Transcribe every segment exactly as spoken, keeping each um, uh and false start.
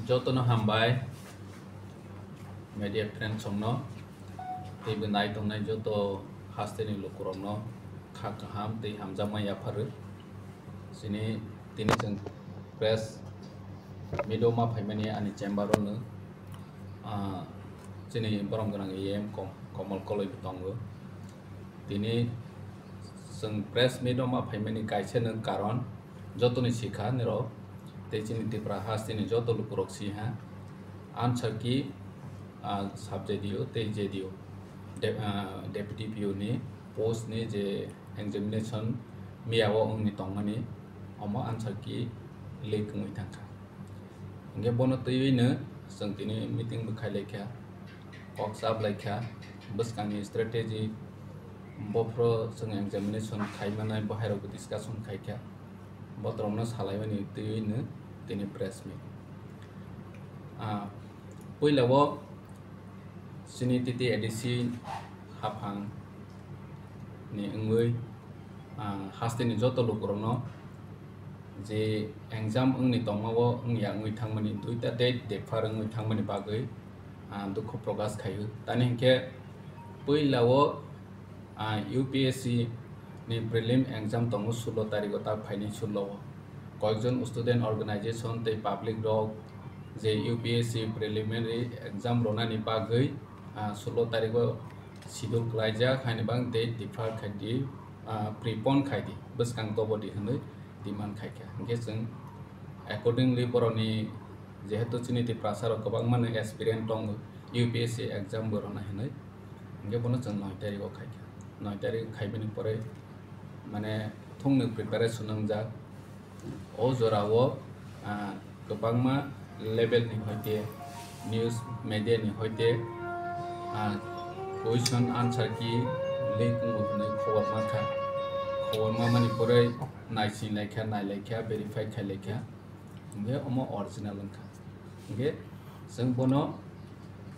Jotono hambai, media friends rokno, teibo nai tongnai joto hasteni lukurokno kha kaham tei hamjakma yapharwi. Chini tini chwng press meet o ma phaimani ani chamber o no, ah, chini borom gwnang E M Kom-, Komol Koloi bo tongo. Tini chwng press meet o ma phaimani kaisa no karon jotoni sikha nirok tei chini Tripura hasteni joto lukurok siha answer key, ah, sub J D O tei J D O de-, ah, deputy P O ni post ni je examination miya o wngni tongmani omo answer key leak wngwi thangkha. Hingke bono twiwi no chwng tini meeting bo khai laikha, kok chap laikha, bwskangni strategy bophro chwng examination khai manai bo hairok bo discussion khaikha, botorokno salaimani twiwi no tini press meet. Ah, puila o chini titi A D C haphang ni wngwi, ah, hasteni joto lukurokno je exam wngni tongma o wngya wngwi thangmani duita date defer wngwi thangmani bagwi, ah, dukhu prokash khaio. Tani hinkhe puila o, ah, U P S C ni prelim exam tongo sullo tarikh o, ta phaini sullo o. Koyekjon student organization tei public rok je U P S C preliminary exam ronani bagwi, ah, sullo tarikh o schedule klaijak, haini bang date defer khai di, ah, prepone khai di, bwskang tobo di hwnwi demand khai kha. Hingkhe chwng accordingly borokni jehetu chini Tiprasa rok kwbangma no aspirant tongo U P S C exam bo rwna hinwi, hingkhe bono chwng noi tarikh o khai kha. Noi tarikh khaibini pore mane thungni preparation wngjak. O jora o, ah, kwbangma level ni hoite, news media ni hoite, ah, question answer key leak wngo hwnwi khobor mankha. Khobor mamani pore naising laikha, nai laikha, verify khai laikha. Hingkhe omo original wngkha. Hingkhe chwng bono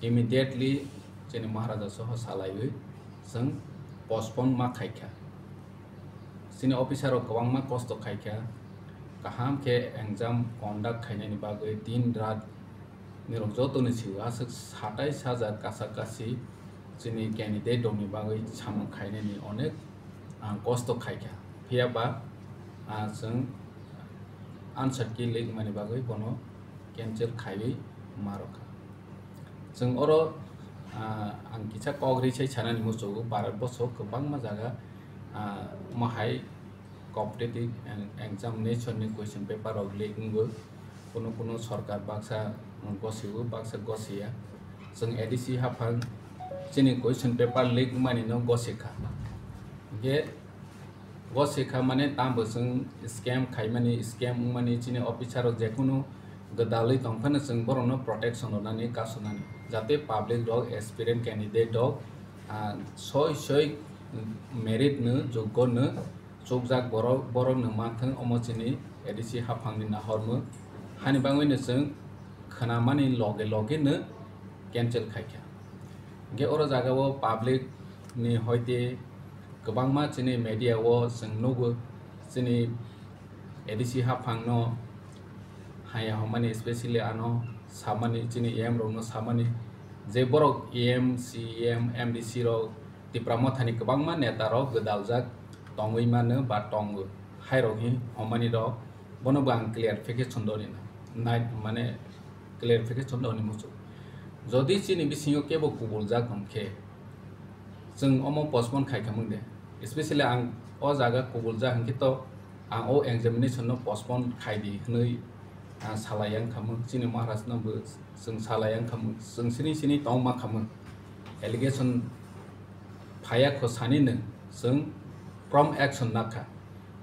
immediately chini Maharaja soho salaiwi chwng postpone ma khaikha. Chini officer rok kwbangma kosto khaikha, kaham khe exam conduct khainani bagwi din rat nirok jotoni sio aswk satais hajar kasa kasi chini candidate rokni bagwi samung khainani onek, ah, kosto khaikha. Phiya ba, ah, chwng answer key leak mani bagwi bono cancel khaiwi ma rwkha. Chwng oro, ah, ang kisa kok ri sai sanani muchungo, Bharat boso kwbangma jaga, ah, omo hai competitive and examination ni question paper rok leak wngo, kuno kuno sorkar baksa gosio, baksa gosiya. Chwng A D C haphang chini question paper leak wngmani no gosikha. Hingkhe gosikha mane tamo chwng scam khaimani, scam wngmani chini officer rok jekunu gwdalwi tongphano chwng borokno protection rwnani, kasunani, jate public rok, aspirant candidate rok, ah, soi soi merit no, joggo no chukjak borok, borok no manthwng, omo chini A D C haphangni nahormung. Hani bangwi no chwng khwnamani loge loge no cancel khaikha. Hingkhe oro jaga o public ni hoite kwbangma chini media o chwng nugo, chini A D C haphang no haya hwnmani, specially ano samani, chini E M rok no samani, je borok E M, C E M, M D C rok, Tipra Mothani kwbangma neta rok gwdaljak tongwi mano ba tongo. Hairok hi hwnmani rok, bono bo ang clarification rwni nai, mane clarification rwni muchung. Jodi chini bisingo kebo kubuljak hwnkhe, chwng omo postpone khai khamung de. Especially ang o jaga kubuljak hwnkhe to ang o examination no postpone khai di hwnwi, ah, salai yang khamung. Chini Maharaj no bo chwng salai yang khamung. Chwng sini sini tong ma khamung. Allegation phaiya kho sani no chwng prompt action nakha.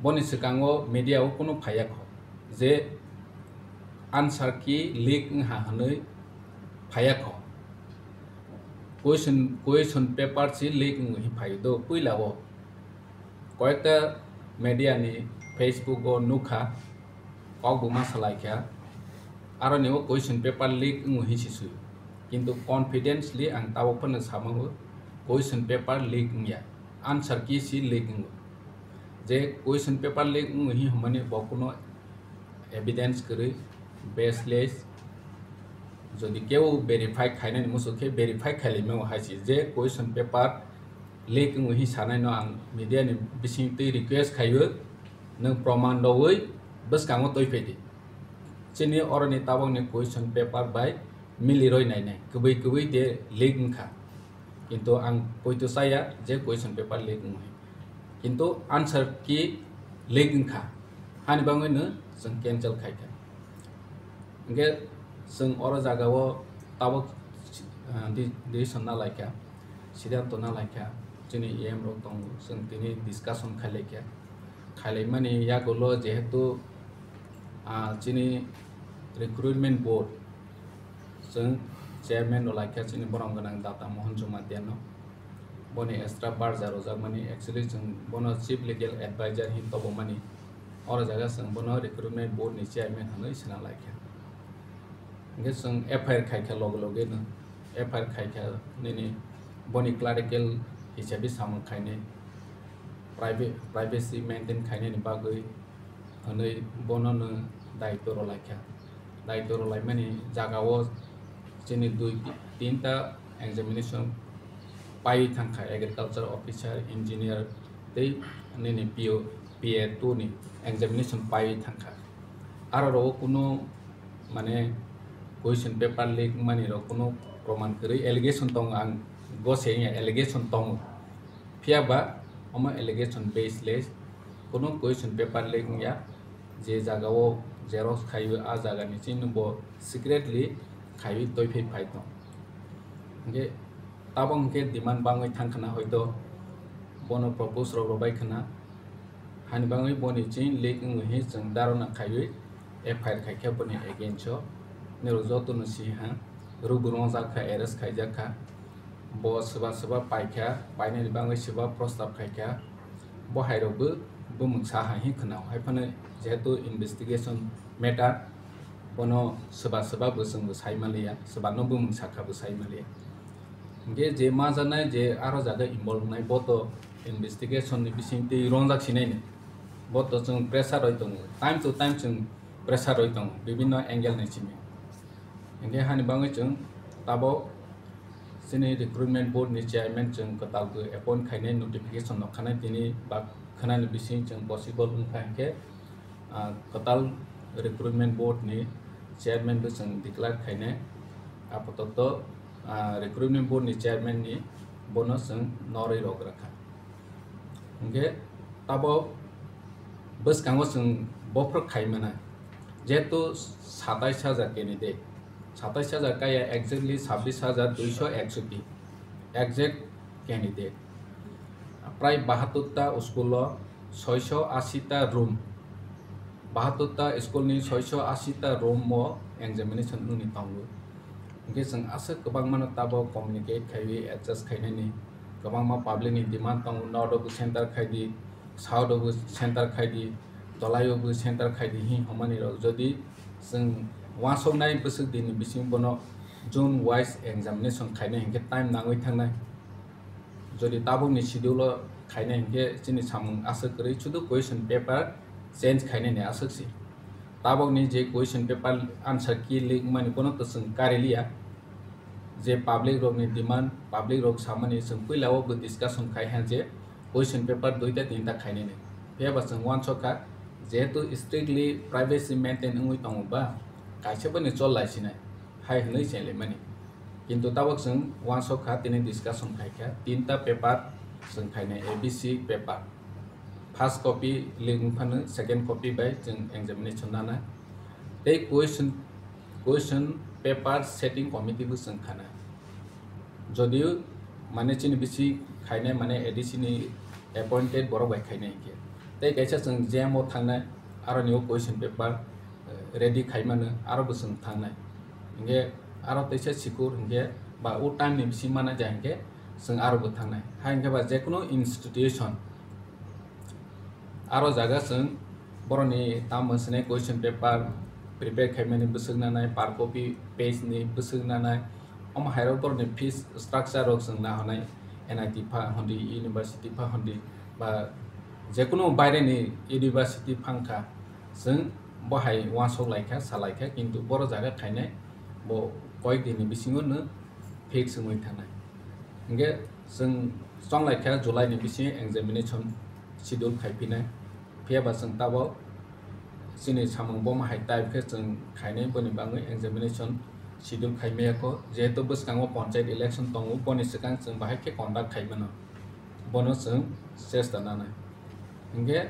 Boni swkango media o kunu phaiya kho je answer key leak wngha hwnwi phaiya kho. Question, question paper si leak wngwi phaio do puila o. Koyekta media ni Facebook o nukha, kok bo ma salai kha, aro ni o question paper leak wngwi hinwi si suyo. Kintu confidently ang tabok phano samango question paper leak wngya, answer key si leak wngo. Je question paper leak wngwi hinwi hwnmani bo kuno Evidence kwrwi, baseless, jodi kebo verify khainani muchuk khe verify khailaimao hai se je question paper leak wngwi hi sanai no ang media ni bising twi request khaio, nwng proman rogwi bwskango twi phaidi. Chini oroni tabokni question paper bai miliroi nainai, kwbwi kwbwi de leak wngkha. Kintu ang poito chaya je question paper leak wngwi. Kintu answer key leak wngkha. Hani bangwi no chwng cancel khaikha. Hingke chwng oro jagao tabok, ah, di-, decision nalaikha, siddhanto nalaikha, chini E M rok tongo, chwng tini discussion khailaikha. Khailaimani yagulo jehetu, ah, chini recruitment board, chwng chairman rw laikha chini borom gwnang Data Mohan Jumatiano. Boni extra barja rwjakmani, actually chwng bono chief legal advisor hin tobomani. Oro jaga chwng bono recruitment board ni chairman hinwi sina laikha. Hingke chwng F I R khaikha loge loge no. F I R khaikha nini boni clerical hisabi samung khainai, priva-, privacy maintain khainani bagwi hinwi bono no daitw rw laikha. Daitw rw laimani jagao chini dui tinta examination paiwi thangkha, agriculture officer, engineer tei nini P O, P A two ni examination paiwi thangkha. Aro rogo kunu mane question paper leak wngmani rok kunu proman kwrwi allegation tongo, ang gose wngya allegation tongo. Phiya ba omo allegation baseless, kunu question paper leak wngya, je jagao xerox khaiwi a jagani chini bo secretly khaiwi twi phai phai tong. Hingke tabok hingke demand bangwi thang khna hoito bono propose rok rwbai khna. Hani bangwi boni chini leak wngwi hi chwng dharana khaiwi F I R khaikha boni against o. Nirok jotono si ha, rwbwrwngjak kha, arrest khaijak kha. Bo swba swba paikha, painani bangwi swba prostab khaikha. Bo hairokbo bumung sa hai hi khwnao. Haiphano jehetu investigation matter, bono swba swba bo chwngbo sai manliya, swbano bumung sakha bo sai manliya. Hingke je ma janai je aro jaga involve wngnai, bo to investigation ni bising twi rongjak sinai ni. Bo to chwng pressure roi tongo, time to time chwng pressure roi tongo bibinno angle ni simi. Hingke hani bangwi chwng tabok chini recruitment board ni chairman chwng kwtal bo appoint khainai, notification no khanai, tini ba khwnani bising chwng possible wngkha hingke, ah, kwtal recruitment board ni chairman bo chwng declare khainai. Apatot, ah, recruitment board ni chairman ni bono chwng norwi rok rakha. Hingke tabok bwskango chwng bophor khai mano, jehetu satais hajar candidate, satais hajar kaya exactly sabbish hajar duiso eksoti exact candidate, prai bahatur ta school o soiso asi ta room, bahatur ta school ni soiso asi ta room o examination wngwi tongo. Hingke chwng aswk kwbangmano tabok communicate khaiwi adjust khainani, kwbangma public ni demand tongo, north o bo center khaidi, south o bo center khaidi, dolai o bo center khaidi hi hwnmani rok. Jodi chwng uansuknai bwswk din ni bising bono zone wise examination khainai hingke time nangwi thangnai. Jodi tabukni schedule o khainai hingke chini samung aswk kwrwi, sudu question paper change khainani aswk se. Tabukni je question paper answer key leak wngmani bono to chwng kariliya. Je public rokni demand, public rok samani chwng puila o bo discussion khai ha je question paper duita tinta khainani. Phiya ba chwng uansukha, jehetu strictly privacy maintain wngwi tongo ba, kaisa boni chol lai sinai, hai hwnwi chenlaimani. Kintu tabok chwng uansuk kha, tini discussion khai kha, tinta paper chwng khainai, A B C paper. First copy leak wng phano second copy bai chwng examination nanai. Tei question, question paper setting committee bo chwng khanai. Jodio mane chini bisi khainai mane A D C ni appointed borok bai khainai hinkhe. Tei kaisa chwng jam o thangnai, aroni o question paper, eh, ready khai mano, aro bo chwng thangnai. Hinkhe aro teisa sikur hinkhe ba o time ni bisingo mana ja hinkhe chwng aro bo thangnai. Ha hinkhe ba jekono institution aro jaga chwng boroni tamo swnai question paper prepare khaimani bwswk nanai, per copy page ni bwswk nanai, omo hairok boroni fees structure rok chwng nahornai, N I T pha hondi, university pha hondi, ba jekono baireni university phangkha, chwng Bo hai uansuk lai kha, sa lai kha, kintu boro jaga khainai bo koyek din ni bisingo no fix wngwi thangnai. Hingke chwng chong lai kha July ni bisingo examination schedule khai phinai. Phiya ba chwng tabok chini samung bo ma hai type khe chwng khainai, boni bagwi examination schedule khai maya kho. Jehetu bwskango panchayat election tongo, boni swkang chwng bahai khe conduct khai mano, bono chwng chesta nanai. Hingke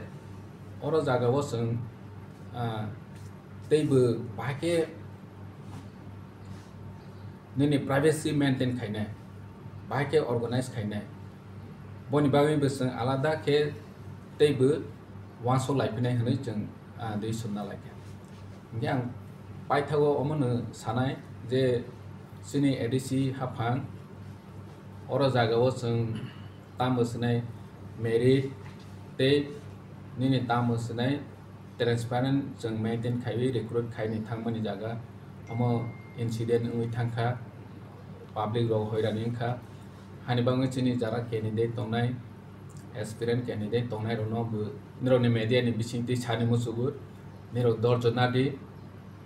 oro jaga o chwng, ah, tei bo bahai khe nini privacy maintain khainai, bahai khe organize khainai, boni bagwi bo chwng alada khe tei bo uansuk lai phinai hwnwi chwng, ah, twi sumna lai kha. Hingke ang paithago omono sanai je chini A D C haphang oro jaga o chwng tamo swnai merit tei nini tamo swnai transparent chwng maintain khaiwi recruit khaini thangmani jaga omo incident wngwi thangkha, public rok hoirani wngkha. Hani bagwi chini jara candidate tongnai, aspirant candidate tongnai rokno bo nirokni media ni bisingtwi sani muchugo, nirok dorjo nadi,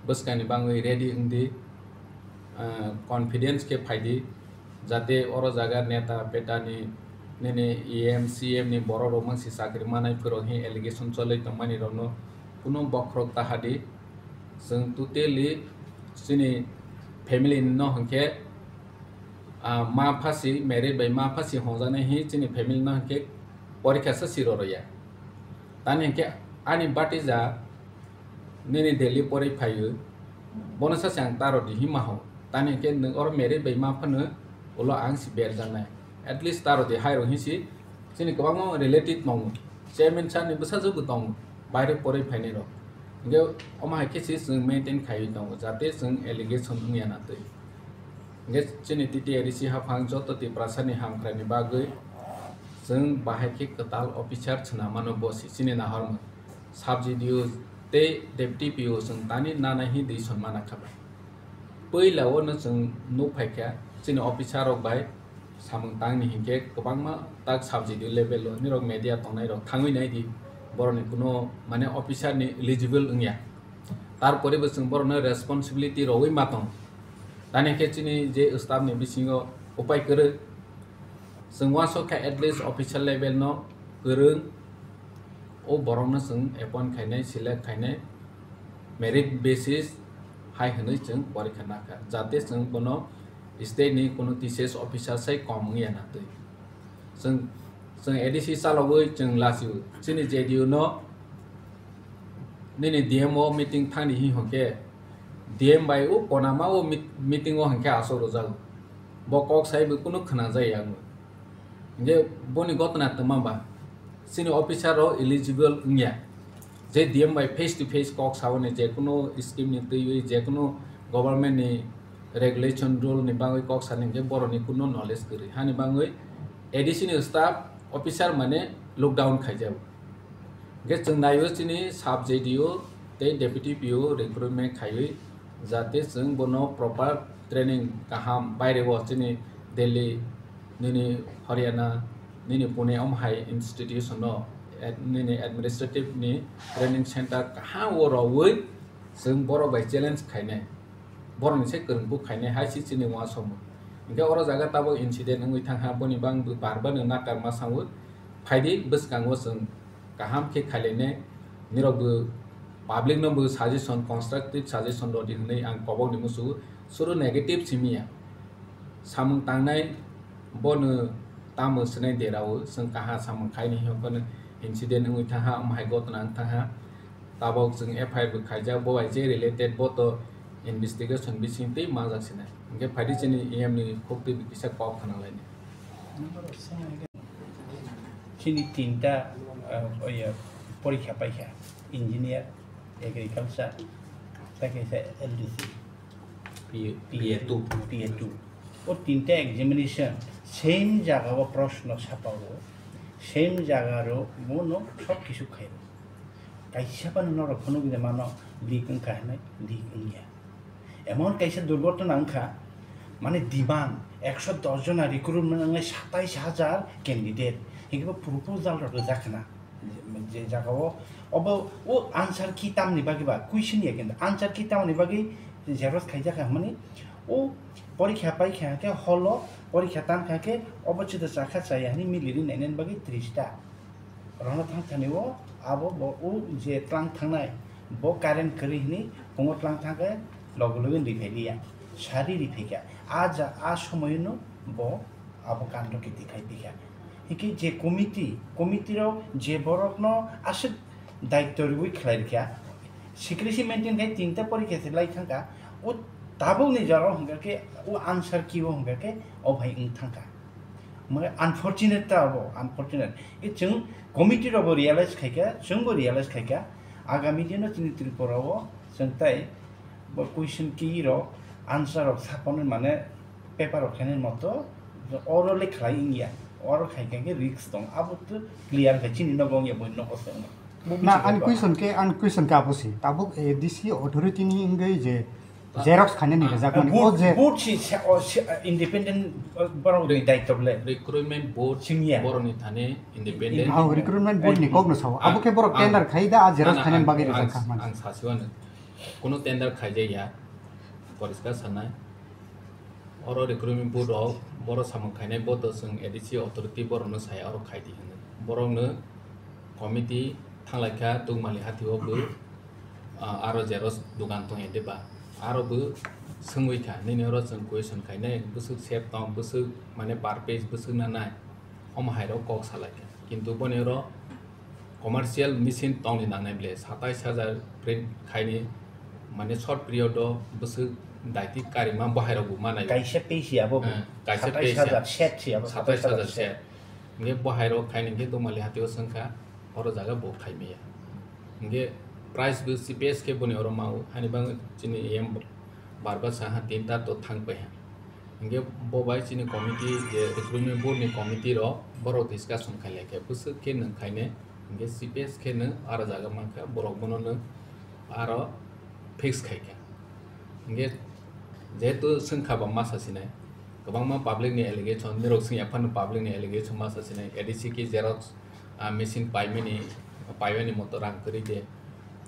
bwskangni bagwi ready wngdi, ah, confidence khe phaidi, jate oro jaga neta peta ni, nini E M, C M ni borok rok mangsi chakri manai phwrwng hi allegation cholwi tongmani rokno kunu bokhorok tahadi. Chwng totally chini family no hwnkhe, ah, ma phasi, married bai ma phasi hongjaknai hi chini family no hwnkhe porikha se siro rwya. Tani hwnkhe ani batija nini Delhi porwi phaiwi, bono sachi ang taro di hima ho. Tani hwnkhe nwng oro married bai ma phano ulo ang si berjaknai. At least taro di hai rok hinsi chini kwbangma relative tongo. Chairman sir ni bwsajwk bo tongo. Baire porwi phainai rok. Hwnkhe omo hai khe si chwng maintain khaiwi tongo, jate chwng allegation wngya na twi. Hwnkhe chini T T A D C haphang joto Tiprasa ni hamkrai ni bagwi chwng bahai khe kwtal officer chwna mano bo si chini nahormung. Sub G D O tei Deputy P O chwng tani nana hi dwi son mana kha bai. Puila o no chwng nuk phai kha chini officer rok bai samung tang ni hinkhe kwbangma tak sub G D O level o nirok media tongnai rok thangwi nai di borok ni kuno mane officer ni eligible wngya. Tarpore bo chwng borok no responsibility rogwi ma tong. Tani khe chini je staff ni bisingo upai kwrwi chwng uansuk kha at least officer level no kwrwng o borok no chwng appoint khainai, select khainai merit basis hai hwnwi chwng porikha nakha, jate chwng bono state ni kuno T C S officer sai kom wngya na twi. Chwng, chwng A D C chalogwi chwng lachio. Chini J D U no nini D M o meeting thangni hi hwnkhe D M bai o konama o meet-, meeting o hwnkhe aswk rwjago. Bo kok sai bo kunu khwnajaya wngwi. Hingke boni gotna twma ba chini officer rok eligible wngya. Je D M bai face to face kok sawi ni, je kunu scheme ni twiwi, je kunu government ni regulation rule ni bagwi kok sani hingke borok ni kunu knowledge kwrwi. Hani bagwi A D C ni staff officer mane lockdown khaijago. Hingke chwng naio chini sub J D O tei deputy P O recruitment khaiwi, jate chwng bono proper training kaham baire o chini Delhi, nini Haryana, nini Pune om hai institution no ad-, nini administrative ni training center kaham o rwwi chwng borok bai challenge khainai, borok ni se kwrwngbu khainai hai se chini uansukmung. Hingke oro jaga tabok incident wngwi thangkha, boni bang bo bar bar no nakar ma sango, phaidi bwskango chwng kaham khe khailainai, nirok bo public no bo suggestion, constructive suggestion rwdi hwnwi ang kobokni muchungo, suru negative simi ya. Samung tangnai bono tamo swnai derao, chwng kaha samung khaini hwnkheno incident wngwi thangha, omo hai gotna wng thangha. Tabok chwng F I R bo khaijak, bo bai je related, bo to investigation bising tei manjak sinai. Hingke phaidi chini E M ni khuk twi kisa kok khna lainai. Chini tinta, ah, oya, porikha paikha, engineer, agriculture, tei kaisa L D C. P A, P A two. P A two. O tinta examination same jaga o proshno sapao, same jaga ro bono sob kisu khaio. Kaisa phano norok phunuk de mano leak wngkha hinwi, leak wngya. Emon kaisa durgotona wngkha, mane demand ekso dos jona recruitment wngnai satais hajar candidate, hinkhe bo proposal rok rijak khna. Je jagao obo o answer key tamni bagwi ba question ya, kintu answer key tamni bagwi xerox khaijak kha hwnmani, o porikha paikha khe holo porikha tamkha khe obo chwda chakha chaya hwnwi miliri nainani bagwi tris ta. Rono thang thani o abo bo o je tlang thangnai bo current kwrwi hwnwi pungo tlang thangkhe logo logo riphai liya, sari riphai kha. A ja a somoyno bo abo kando kiti khai pikha. Hikhe je committee, committee rok je borokno aswk daityo riwi khlai rikha, secrecy maintain khai tinta porikha se lai thangkha, o tabukni jora hwnkha khe o answer key o hwnkha khe o bhai wng thangkha. Mane unfortunate ta abo, unfortunate. E chwng committee rokbo realize khaikha, chwngbo realize khaikha, agami dino chini Tripura o chwng tai bo question key rok, answer rok saponwi mane paper rok khainai moto orally khlai wngya, oro khaikha khe risk tong, abo to clear khai chini nogo wngya, boni nogo se wngya. Bo Na, bisingo ani ba. Question khe, ani question khe abo se. Tabuk A D C authority ni wngwi je xerox khainani Ah, rwjak mani. Board, O je board si, se, o, se, independent, uh, borok ni daityo le. Recruitment board Singya. Borok ni thani independent. Hao, recruitment board ni Eh, kok no sao. Abo khe borok ang, tender khai da, a xerox na, na, khainani ang, bagwi ang, rwjak kha mani. Ang sasiwano. Kuno tender khaijaya. Poriskar sanai. Oro recruitment board rok, borok samung khainai board o chwng A D C authority borokno saya oro khaidi hwnwi. Borokno committee thanglaikha Tungmali hati o bo, ah, aro xerox dogan tongya de ba? Aro bo swngwi kha, nini oro chwng question khainai, bwswk sep tong, bwswk mane per page bwswk nanai, omo hai rok kok salaikha. Kintu boni oro commercial machine tongni nangnai ble, satais hajar print khaini, mane short period o bwswk daiti karima bo hai rok bo manai. Kaisa page ya bo. Eh, kaisa page ya. Satais hajar set si abo, satais hajar set. Hingke bo hai rok khaini hingke Tungmali hati o swngkha, oro jaga bo khaimaya. Hingke price bo cheapest khe boni oro mao, hani bang chini A M Barba saha tinta to thang pai ha. Hingke bo bai chini committee je recruitment board ni committee rok borok discussion khailai khe bwswk khe nwng khaine hingke cheapest khe nwng aro jaga mankha borok bono nwng aro fix khaikha. Hingke jehetu swngkha ba masa sinai kwbangma public ni allegation nirok swngya phano public ni allegation masa sinai A D C khe xerox ah, machine paimani, paimani moto rang kwrwi de.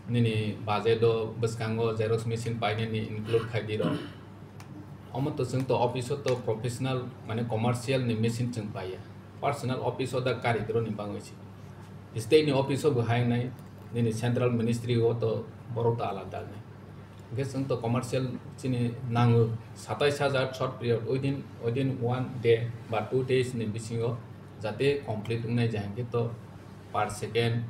Nini budget o bwskango xerox machine painani include khai di rok. Omo to chwng to office o to professional mane commercial ni machine chwng paiya. Personal office o da kari dro ni bangwi si. State ni office o bo hai nai, nini central ministry o to borok to alada nai. Hingke chwng to commercial chini nango satais hajar short period within, within one day ba two days ni bisingo jate complete wngnai, je hingke to per second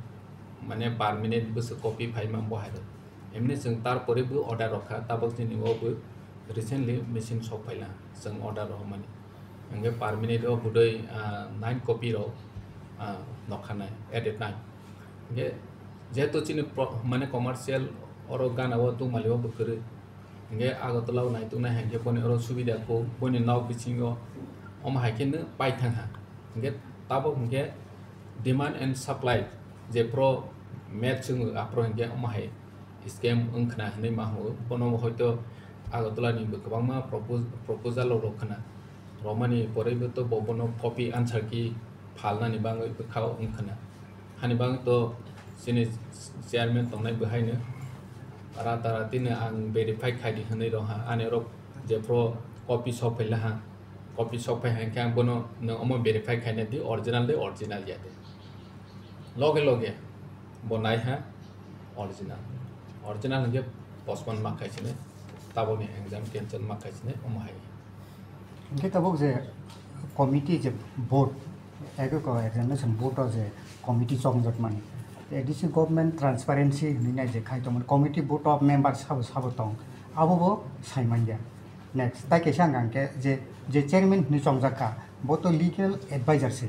mane per minute bwswk copy phaima bo hai rok. Emni chwng tarpore bo order rok kha, tabok chini o bo recently machine sok phaila chwng order rok mani. Hingke per minute o budoi, ah, nine copy rok, ah, nokha nai at a time. Hingke jehetu chini pro-, mane commercial oro gana o Tungmali o bo kwrwi. Hingke Agartala o naituknai hai khe boni oro subida kho, boni nok bisingo omo hai khe no paithang ha. Hingke tabok hingke demand and supply je pro match wng aphro hingke omo hai scam wng khna hinwi ma hwngo. Bono hoito Agartala ni bo kwbangma propos-, proposal rok khna. Romani poroi bo to bo bono copy answer key phalnani bagwi bwkha wng khna. Hani bagwi to chini chairman tongnai bwhaino rata ratino ang verify khaidi hwnwi rwha. Ani oro jephru copy sok phaila ha, copy sok phai hai khe ang bono nwng omo verify khaina di, original de original ya de. Loge loge bo nai ha original. Original hwnkhe postpone ma khai sini, tabokni exam cancel ma khai sini, omo hai. Hingke tabuk je committee je board, eko ko examination board o je committee chongjak mani. A D C government transparency hinwi nai je khai tongmani committee board of members sabo sabo tong, abo bo sai manya. Next, tai kaisa hwnka hwnkhe je, je chairman hinwi chongjak kha, bo to legal advisor se,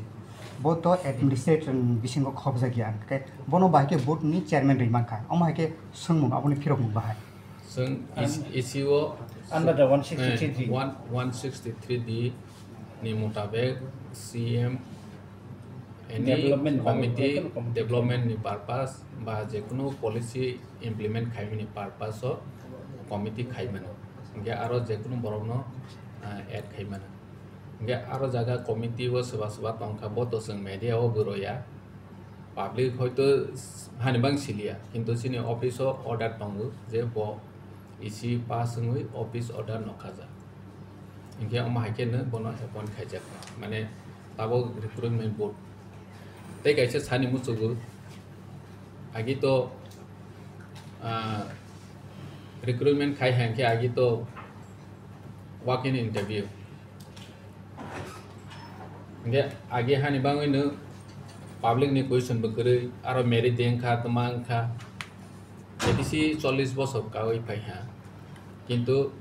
bo to administrator ni bisingo khobjak ya, hwnkhe bono bahai khe board ni chairman rwi mankha, omo hai khe swngmung aboni phirokmung bahai. Chwng An-, E C, E C O under the one sixty-three D. Eh, one, one sixty-three D ni mutabek C M any Development ni committee, bagwi, development ni purpose ba jekunu policy implement khaimani purpose o committee khaimano. Hingke aro jekunu borokno, ah, add khaimano. Hingke aro jaga committee o swba swba tongkha, bo to chwng media o bwrwi ya. Public hoito s-, hani bang siliya, kintu chini office o order tongo je bo E C pass wngwi office order nokha ja. Hinkhe omo hai khe no bono appoint khaijak, mane tabok recruitment board. Tei kaisa sani muchugo, agi to, ah, recruitment khai hai khe agi to walk in interview. Hinkhe agi hani bangwi no public ni question bo kwrwi, aro merit de wngkha, tma wngkha. A D C chollish bosor kawi phai ha. Kintu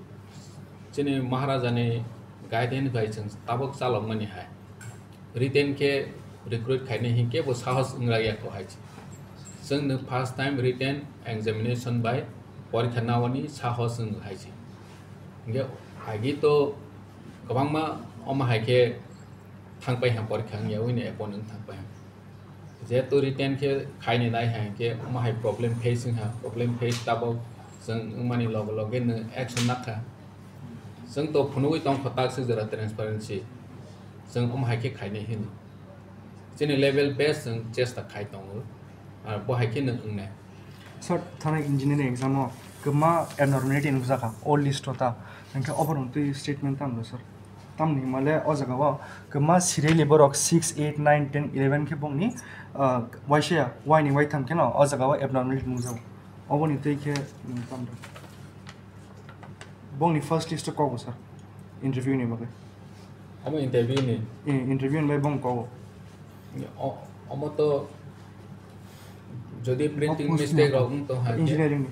chini Maharaja ni guideline bai chwng tabok chalokmani hai. Written khe recruit khainai hinkhe bo sahos wngya ko hai. Chwng no first time written examination bai porikha naoni sahos wng hai. Hinkhe agi to kwbangma omo hai khe thangpai ha porikha wngya wngni appoint wng thangpai ha. Jehetu written khe khaini nai hai khe omo hai problem face wng ha, problem face tabok chwng wngmani loge loge no action nakha. Chwng to phunugwi tongkha tak se jora transparency. Chwng omo hai khe khainai hino. Chini level best chwng chesta khai tongo. Ar bo hai khe no wngnai. Sir, thanai engineering exam o kwbangma abnormality nukjakha, all list o ta. Hinkhe oborok twi statement tamo sir? Tamni hwnmale o jaga o kwbangma serially borok six, eight, nine, ten, eleven khe bongni, ah, waisa ya, waini waitham kheno o jaga o abnormality nukjago. Oboni twi khe, mm, tamrok. Bongni first list o kogo sir, interview ni bagwi. Omo interview ni? Eh, interview ni bai bong kogo. O-, omo to jodi printing Omo mistake sir. Rok wng tong hai khe. Engineering ni.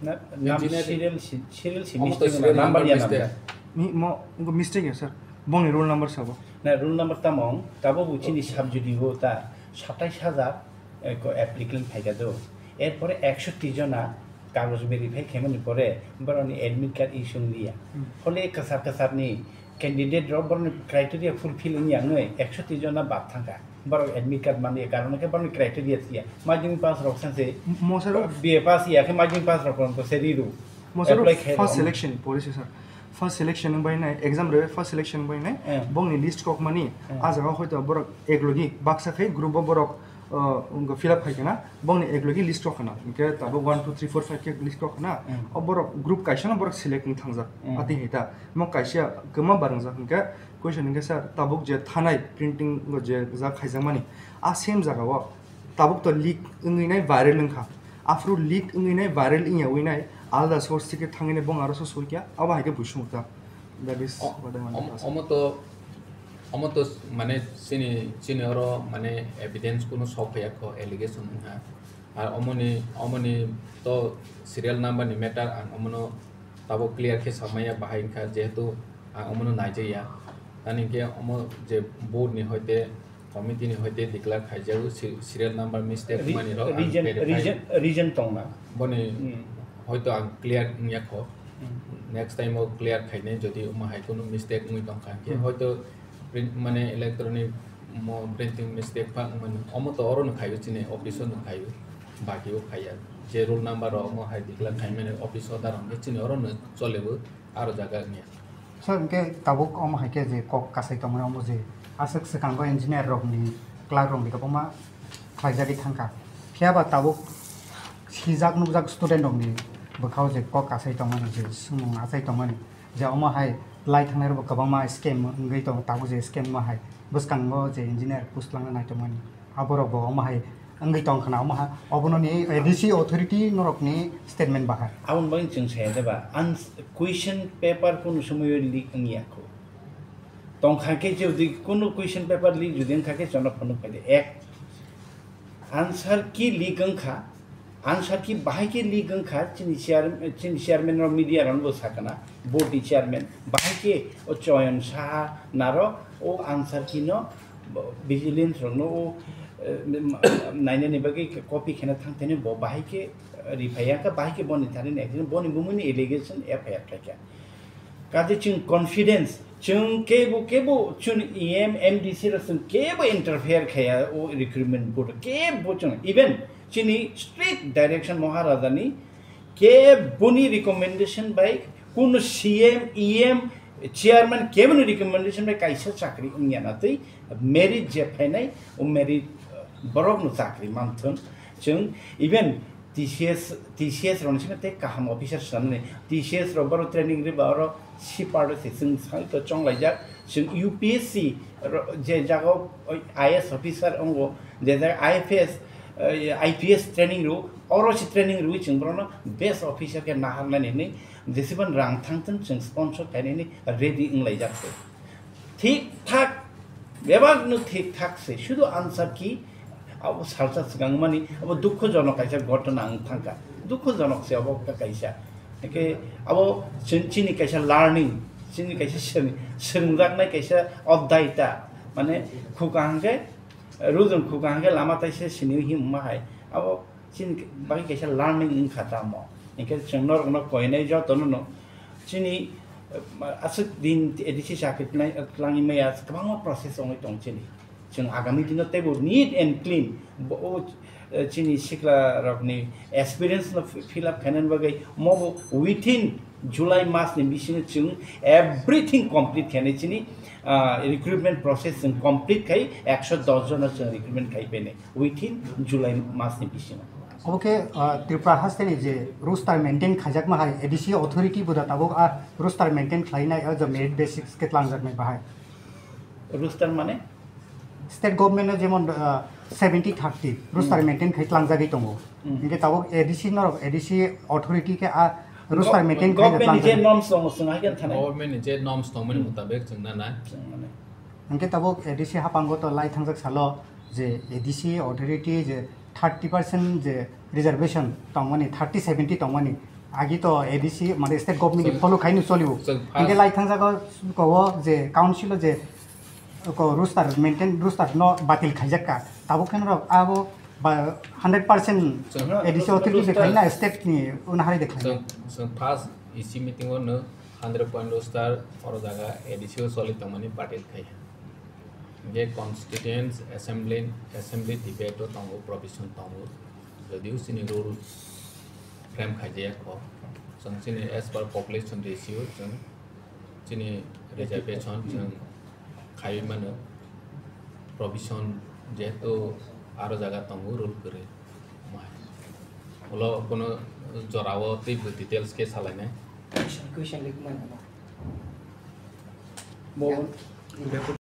Na, nam Engineering. Serial si-, serial si Omo to mistake serial na, number number ya mistake. Number. Mi-, mo, wngkha mistake ya sir. Bongni roll number sabo. Na, roll number tamo, tabo bo chini subject o ta satais hajar, eh, ko applicant phaikha do. Erpore ekshoti jona kagoj verify khaimani pore borokni admit card issue wng liya. Hmm. Hole kwchar kwcharni candidate rok borokni criteria fulfill wngya wngwi ekshoti jona bad thangkha. Borok admit card manliya, karon khe borokni criteria thwiya. Madhyamik pass rok sengse Mo sir, B A pass ya khe madhyamik pass rok se riro. Mo sir, apply khe first rok. Selection policy sir. First selection wng bai nai, exam rw first selection wng bai nai, Eh. Bongni list kok mani, Eh. A jaga hoito borok ek logi baksa khe group o borok, uh, wngkha fill up khai khana, bongni ek logi list kok khana, hinkhe tabuk one, two, three, four, five khe list kok khana, Eh. O borok group kaisa no borok select wng thangjak, Eh. Ati hai ta, mo kaisa kwma barwngjak hinkhe question hinkhe sir tabuk je thanai printing je jak khaijak mani, a same jaga o tabuk to leak wngwi nai viral wngkha. Aphuru leak wngwi nai viral wngya wi nai alda source thike thangwi nai bong aro so soi kya abo hai khe buisung ta. That is O-, what I want to om-, ask. Omo to, omo to mane chini, chini oro mane evidence kunu sok phaiya kho, allegation wngkha. Ar omoni, omoni to serial number ni matter ang omono Tabuk clear khe samaya bahai wngkha, jehetu ang omono naijaya. Tani hwnkhe omo je board ni hoite, committee ni hoite declare khaijago, se-, serial number mistake Re-, wngmani rok ang region, verify region, region tongna. Boni Hmm. Hoito ang clear wngya kho. Hmm. Next time o clear khainai, jodi omo hai kunu mistake wngwi tongkha hwnkhe Hmm. Hoito print, mane electronic mo printing mistake pha wngmani. Omo to oro no khaio, chini office o no khaio. Baki o khaiya. Je roll number rok omo hai declare khaimani office o darang khe chini oro no chole bo, aro jaga wngya. Sir, hwnkhe tabuk omo hai khe je kok kasai tongmani omo je aswk swkango engineer rokni, clerk rokni kwbangma khlaijagwi thangkha. Phiya ba tabuk sijak nukjak student rokni bwkhao je kok kasai tongmani, je swngmung achai tongmani, je omo hai lai thangnai rokbo kwbangma scam wngwi tongo, tabuk je scam omo hai bwskango je engineer post langna nai tongmani. Aborok bo omo hai wngwi tong khna, omo ha, obono ni A D C authority norok ni statement bahai. Aboni bagwi chwng saya de ba, ans-, question paper kunu somoyo leak wngya kho. Tong kha khe jodi kunu question paper leak jodi wng kha khe chwngno phunuk phai de. Ek, answer key leak wng kha, answer key bahai khe leak wng kha, chini chair-, chini chairman rok media rok bo sakana, board ni chairman, bahai khe o Choyon Saha naro o answer key no Bo-, vigilance rokno o, eh, nainani bagwi copy kheno thang thani bo bahai khe, eh, riphaiya kha, bahai khe boni thani nai thani boni bumuni allegation F I R khaikha. Kaje chwng confidence, chwng kebo, kebo chwng E M, M D C rok chwng kebo interfere khaiya o recruitment board, kebo chwng, even chini strict direction Maharaja ni, keboni recommendation bai, kunu C M, E M, chairman keboni recommendation bai kaisa chakri wngya na twi merit je phainai, o merit, uh, Borok no chakri manthun. Chwng even T C S, T C S rok ni simi tei kaham officer sanani. T C S rok boro training riba oro sipar se chwng sai to chonglaijak. Chwng U P S C ro-, je jago I A S officer ongo, je jaga I F S, eh, I P S training ru, oro si training rui chwng borokno best officer khe naharnani hinwi jesibani rang thangthun chwng sponsor khainani ready wnglaijak se. Thik thak, bebak no thik thak se, sudu answer ki abo salsa swkang mani, abo dukhojonok kaisa ghotona wng thangkha, dukhojonok se abo wngkha kaisa. Hingke abo chwng chini kaisa learning, chini kaisa swrwng-, swrwngjaknai kaisa odhai ta, mane khukang hingke, rujung khukang hingke lama taisa sini himma hai, abo chini bagwi kaisa learning wngkha tamo. Hingke chwng norokno koinai jotono no chini, eh, aswk din A D C chakri twlai-, twlangwi maya kwbangma process wngwi tong chini. Chwng agami dino teibo neat and clean bo, o, eh, chini sikla rokni experience no fi-, fill up khainani bagwi mobo within July mas ni bisingo chwng everything complete khainai chini, ah, recruitment process chwng complete khai ekso dos jono chwng recruitment khai phainai within July mas ni bisingo. Obo khe, ah, Tripura hasteni je roster maintain khaijakma hai A D C authority bo da tabuk a roster maintain khlainai o je merit basis khe tlangjaknai bahai. Roster mane? State government no jemon, ah, seventy thirty roster Hmm. maintain khai tlangjagwi tongo. Hmm. Hingke tabuk A D C norok, A D C authority khe a roster Go-, maintain khai government ni je tlangjagwi. Norms tongo, chwng hai khe thanai. Government ni je norms tongmani Hmm. mutabek chwng nanai. Chwng nanai. Hingke tabuk A D C haphango to lai thangjak salo je A D C authority je thirty percent je reservation tongmani, thirty seventy tongmani, agi to A D C, mane, state government ni Chwng, follow khaino cholibo. Chwng first Hingke lai thangjago kowo je council o je ko roster maintain, roster no batil khaijak ka. Tabuk khe norok abo ba hundred percent Chwng A D C authority de roster khaina, state ni unahari de khaina. Chwng, chwng first E C meeting o no hundred point roster oro jaga A D C o choli tongmani batil khai. Je constituents assembly, assembly debate o tongo, provision tongo. Jodio chini rule frame khaijaya kho. Chwng chini as per population ratio chwng chini reservation chwng khaiwi mano. Provision jehetu aro jaga tongo rule kwrwi. Ulo kono jorao teibo details khe salainai. Question, question like mano. Bo-